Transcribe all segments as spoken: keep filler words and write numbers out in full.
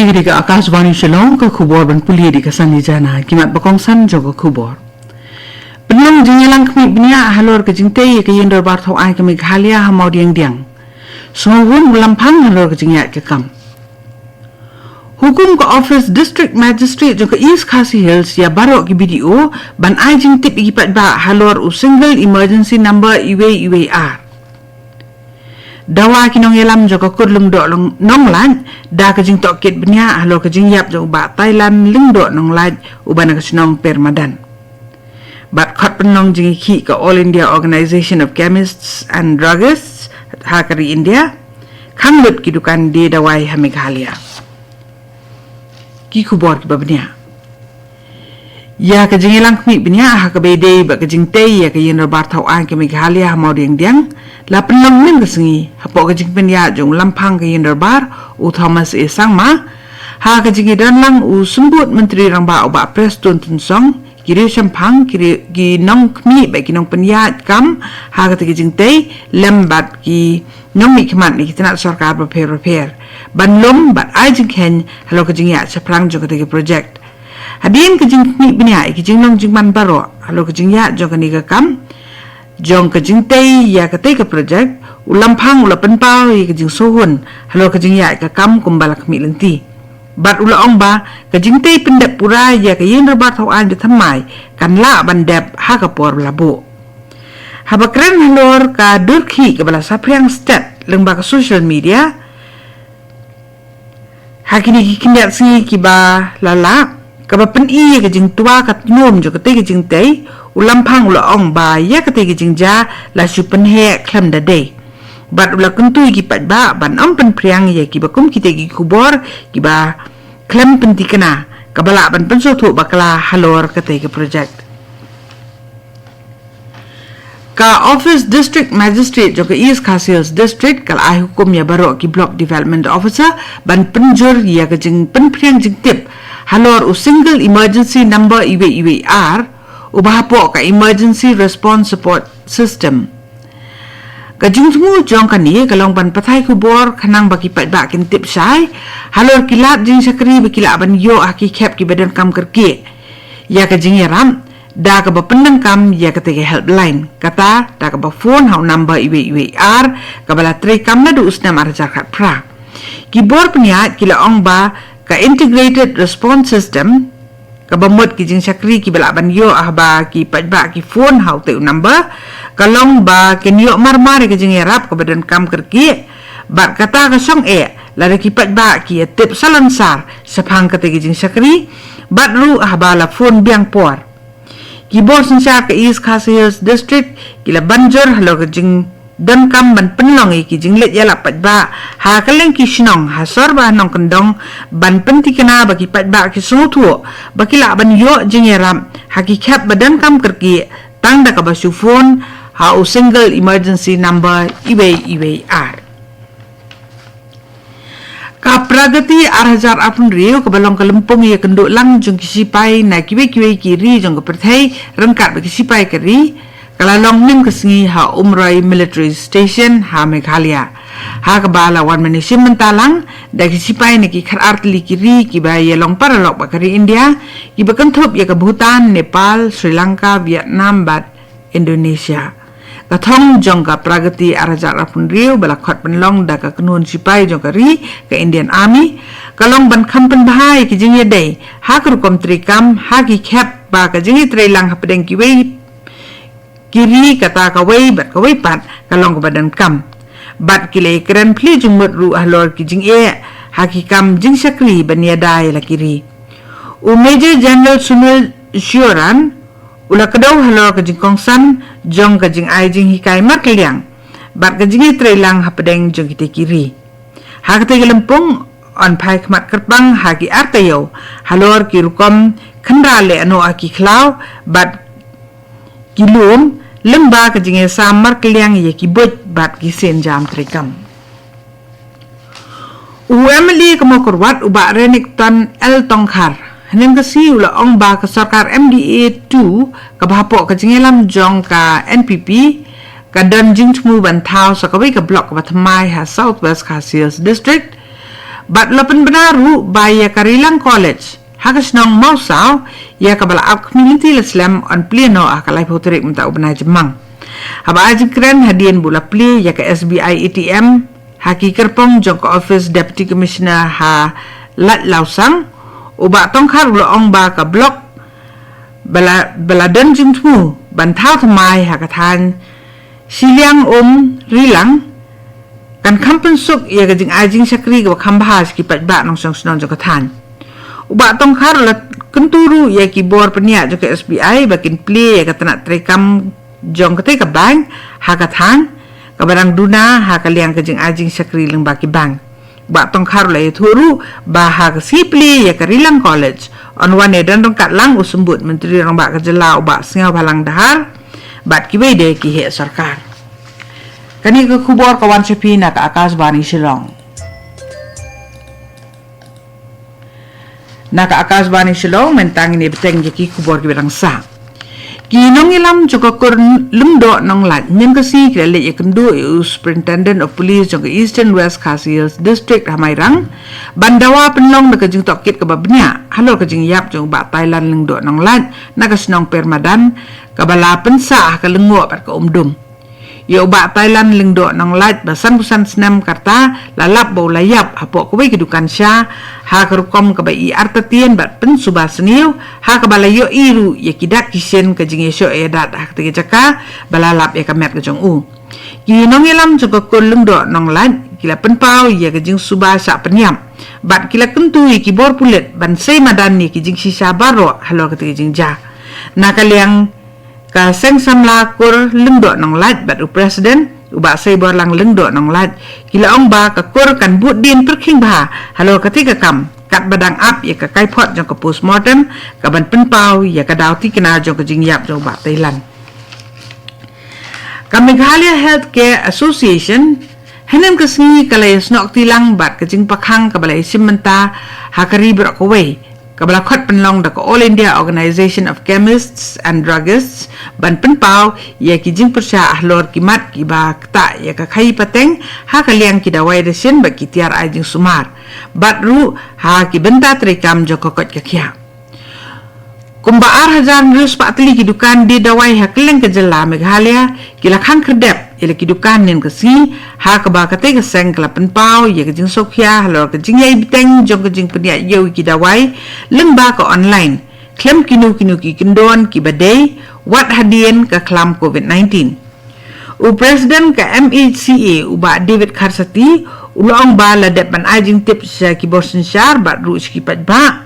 Hi dei ka Akashvani Shillong, ka khubor ban pule da ka Sanjana, ki mat ba kongsan jong ka khubor. Pynlong jingïalang khmih bniah halor ka jingtei ïa ka ïing dorbar thaw aiñ ka Meghalaya ha Mawdiangdiang. Sngewhun u Lamphang halor ka jingïaid ka kam. Hukum ka office District Magistrate jong ka East Khasi Hills ïa baroh ki B D O ban ai jingtip ïa ki paidbah halor u single emergency number iwei iwei ar. Dawa ki nongïalam jong ka Kur Lyngdoh Long-, Nonglait da ka jingtohkit bniah halor ka jingïap jong u Bah Thailand Lyngdoh Nonglait uba na ka shnong Permadan. Bad khot pynlong jingïakhih ka All India Organisation of Chemists and Druggists ha ka ri India, khang lut ki dukan die dawai ha Meghalaya. Ki khubor kiba bniah. Ïa ka jingïalang khmih bniah ha kaba ïadei bad ka jingtei ïa ka ïing dorbar thaw aiñ ka Meghalaya ha Mawdiangdiang la pynlong mynne ka sngi hapoh ka jingpynïaid jong u Lamphang ka ïing dorbar, u Thomas A Sangma, ha ka jingïadon lang u Symbud Myntri Rangbah u Bah Prestone Tynsong, ki riewshemphang, ki riew, ki nongkhmih bad ki nongpynïaid kam ha kata ka jingtei, lem bad ki nongmihkhmat na ki tnat sorkar bapher bapher ban lum bad ai jingkheiñ halor ka jingïaid shaphrang jong kata ka projek. Hadien ka jingkhmih bniah ïa ki jinglong jingman baroh halor ka jingïaid jong kane ka kam jong ka jingtei ïa kata ka projek, u Lamphang u la pynpaw ïa ka jingsngewhun halor ka jingïaid ka kam kumba la khmih lynti. Bad u la ong ba ka jingtei pyndep pura ïa ka ïing dorbar thaw aiñ ba thymmai kan lah ban dep ha ka por ba la buh. Haba kren halor ka dur khih kaba la saphriang stet lyngba ka social media ha kine ki khyndiat sngi kiba la leit, kaba pyni ïa ka jingtwa ka tnum jong katei ka jingtei, u Lamphang u la ong ba ïa katei ka jingjia la shu pynheh khlem da dei. Bad u la kyntu ïa ki paidbah ban ym pynphriang ïa kiba kum kitei ki khubor kiba khlem pyntikna, kaba lah ban pynsngewthuh bakla halor katei ka projek. Ka Office District Magistrate jong ka East Khasi Hills District ka la ai hukum ïa baroh ki Block Development Officer ban pynjur ïa ka jingpynphriang jingtip halor u single emergency number iwei iwei ar, uba hapoh ka Emergency Response Support System. Ka jingthmu jong kane ka long ban pathai khubor khnang ba ki paidbah kin tip shai halor ki lad jingshakri ba ki lah ban ïoh ha ki khep kiba donkam kyrkieh ïa ka jingïarap da kaba pyndonkam ïa katei ka helpline, kata da kaba phone ha u number iwei iwei ar, kaba la treikam naduh u snem ar hajar khatphra. Ki bor pynïaid ki la ong ba ka Integrated Response System, kaba mut ki jingshakri kiba lah ban ïoh haba ki paidbah ki phone ha utei u number, ka long ba kin ïoh marmar ïa ka jingïarap kaba donkam kyrkieh. Bad kata ka shong eh lada ki paidbah ki ïatip salonsar shaphang katei ka jingshakri, bad ruh haba la phone biang por. Ki bor synshar ka East Khasi Hills District ki la ban jur halor ka jingdonkam ban pynlong ïa ki jingleit ïalap paidbah ha kylleng ki shnong, ha sor bad ha nongkyndong, ban pyntikna ba ki paidbah ki sngewthuh ba ki lah ban ïoh jingïarap ha ki khep ba donkam kyrkieh tang da kaba shu phone ha u single emergency number iwei iwei ar. Ka Pragati ar hajar arphew hynriew, kaba long ka lympung ïakynduh lang jong ki shipai na kiwei kiwei ki ri jong ka pyrthei ryngkat bad ki shipai ka ri, ka la long mynne ka sngi ha Umroi Military Station ha Meghalaya, ha kaba la wan ban ïashim bynta lang da ki shipai na ki khatar tylli ki ri kiba ïalong paralok bad ka ri India, kiba kynthup ïa ka Bhutan, Nepal, Sri Lanka, Vietnam bad Indonesia. Ka thong jong ka Pragati ar hajar arphew hynriew ba la khot pynlong da ka kynhun shipai jong ka ri, ka Indian Army, ka long ban kham pynbha ïa ki jingïadei ha ka rukom treikam ha ki khep ba ka jingïatreilang hapdeng kiwei ki ri, kata kawei bad kawei pat ka long kaba donkam. Bad ki la ïakren plie jingmut ruh halor ki jingeh ha ki kam jingshakri ban ïada ïa la ki ri. U Major General Sunil Shioran u la kdew halor ka jingkongsan jong ka jingai jinghikai markylliang bad ka jingïatreilang hapdeng jong kitei ki ri. Ha katei ka lympung yn phai khmat kyrpang ha ki ar taïew halor ki rukom khynra lehnoh ha ki khlaw bad ki lum, lyngba ka jingïasam markylliang ïa ki buit bad ki sienjam treikam. U MLA ka Mawkyrwat, u Bah Renikton L Tongkhar, hynne ka sngi u la ong ba ka sorkar MDA two, kaba hapoh ka jingïalam jong ka NPP, ka don jingthmu ban thaw sa kawei ka block kaba thymmai ha South West Khasi Hills District, Bad la pynbna ruh ba ïa ka Rilang College ha ka shnong Mawsaw, ïa kaba la ap khmih lynti la slem yn plie noh ha ka laiphew tarik mynta u bnai Jymmang. Haba ai jingkren hadien ba u la plie ïa ka S B I A T M ha ki kyrpong jong ka office Deputy Commissioner ha Laitlawsang, u Bah Tongkhar u la ong ba ka block ba la, ba la don jingthmu ban thaw thymmai ha ka thaiñ Shiliang Um Rilang kan kham pynsuk ïa ka jingai jingshakri kaba kham bha sha ki paidbah nongshong shnong jong ka thaiñ. U Bah Tongkhar u la kyntu ruh ïa ki bor pynïaid jong ka S B I ba kin plie ïa ka tnat treikam jong katei ka bank ha ka thaiñ kaba dang duna ha ka liang ka jingai jingshakri lyngba ki bank. Bah Tongkhar u la ïathuh ruh ba ha ka sngi plie ïa ka Rilang College yn wan ïadon ryngkat lang u Symbud Myntri Rangbah ka jylla u Bah Sniawbhalang Dhar bad kiwei de ki heh sorkar. Kane ka khubor ka wan sha phi na ka Akashvani Shillong. Na ka Akashvani Shillong, mynta ngin ïa bteng ïa ki khubor kiba dang sah. Ki nongïalam jong ka kur Lyngdoh Nonglait hynnin ka sngi ki la leit ïakynduh ïa u Superintendent of Police jong ka Eastern West Khasi Hills District ha Mairang ban dawa pynlong da ka jingtohkit kaba bniah halor ka jingïap jong u Bah Thailand Lyngdoh Nonglait na ka shnong Permadan, kaba la pynsah ha ka lyngngoh bad ka umdum. Ïa u Bah Thailand Lyngdoh Nonglait ba sanphew san snem ka rta la lap ba u la ïap hapoh kawei ka dukan sha ha ka rukom kaba i artatien bad pynsuba sniew, ha kaba la ïohi ruh ïa ki dak ki shin ka jingïashoh ïadat ha katei ka jaka ba la lap ïa ka met ka jong u. Ki nongïalam jong ka kur Lyngdoh Nonglait ki la pynpaw ïa ka jingsuba shah pynïap bad ki la kyntu ïa ki bor pulit ban sei madan ïa ki jingshisha baroh halor katei ka jingjia. Na ka liang ka Seng Samla Kur Lyngdoh Nonglait bad u President u Bah Seiborlang Lyngdoh Nonglait ki la ong ba ka kur kan bud dien pyrkhing bha halor katei ka kam, katba dang ap ïa ka kaiphod jong ka postmortem kaban pynpaw ïa ka daw thikna jong ka jingïap jong u Bah Thailand. Ka Meghalaya Healthcare Association hynnin ka sngi ka la ïasnoh kti lang bad ka jingpakhang kaba la ïashim bynta ha ka ri baroh kawei, kaba la khot pynlong da ka All India Organisation of Chemists and Druggists, ban pynpaw ïa ki jingpyrshah halor ki mat kiba ktah ïa ka khaïi pateng ha ka liang ki dawai dashin bad ki tiar ai jingsumar, bad ruh ha ki bynta treikam jong ka koit ka khiah. Kumba ar hajar hynriew spah tylli ki dukan die dawai ha kylleng ka jylla Meghalaya ki la khang khyrdep ïa la ki dukan hynnin ka sngi, ha kaba katei ka seng ka la pynpaw ïa ka jingsngewkhia halor ka jingïai bteng jong ka jingpynïaid ïew ïa ki dawai lyngba ka online, khlem kino kino ki kyndon kiba dei, wat hadien ka khlam covid nineteen. U President ka M H C A u Bah David Kharsati u la ong ba la dep ban ai jingtip sha ki bor synshar bad ruh sha ki paidbah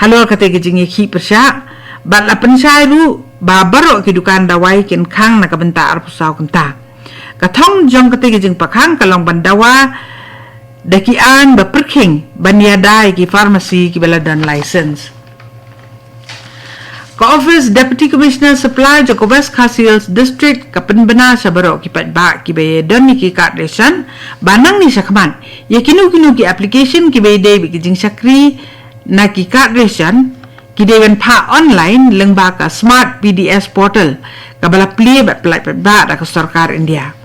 halor katei ka jingïakhih pyrshah, bad la pynshai ruh ba baroh ki dukan dawai kin khang na ka bynta arphew saw kynta. Ka thong jong katei ka jingpakhang ka long ban dawa da ki aiñ ba pyrkhing ban ïada ïa ki pharmacy kiba la don license. Ka Office Deputy Commissioner Supply jong ka West Khasi Hills District ka pynbna sha baroh ki paidbah kiba ïadon ïa ki card ration ba nangne shakhmat, ïa kino kino ki application kiba ïadei bad ki jingshakri na ki card ration ki dei ban phah online lyngba ka Smart P D S portal kaba la plie bad pyllait paidbah da ka sorkar India.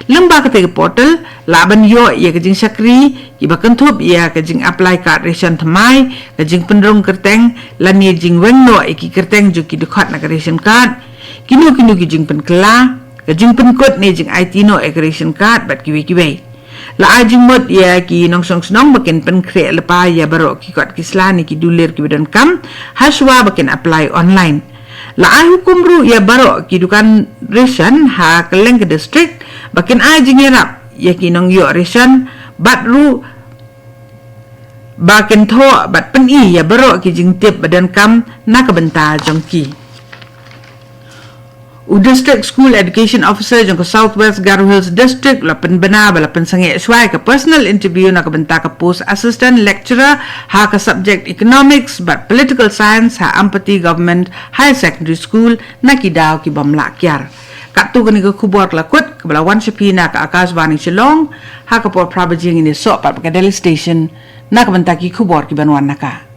Lyngba katei ka portal lah ban ïoh ïa ka jingshakri kiba kynthup ïa ka jingapply card ration thymmai, ka jingpynrung kyrteng lane jingweng noh ïa ki kyrteng jong ki dkhot na ka ration card, kino kino ki jingpynkylla, ka jingpynkut ne jingaiti noh ïa ka ration card bad kiwei kiwei. La ai jingmut ïa ki nongshong shnong ba kin pynkhreh lypa ïa baroh ki kot ki sla ne ki dulir kiba donkam hashwa ba kin apply online. La ai hukum ruh ïa baroh ki dukan ration ha kylleng ka district ba kin ai jingïarap ïa ki nongïoh ration, bad ruh ba kin thoh bad pyni ïa baroh ki jingtip ba donkam na ka bynta jong ki. U District School Education Officer jong ka South West Garo Hills District la pynbna ba la pynsangeh shuwa ïa ka personal interview na ka bynta ka post Assistant Lecturer ha ka subject Economics bad Political Science ha Ampati Government Higher Secondary School na ki daw ki bym lah kiar. Katto kane ka khubor ka la kut kaba la wan sha phi na ka Akashvani Shillong. Ha ka por phra baje ngin ïasoh pat bad ka Delhi Station na ka bynta ki khubor kiban wan na ka.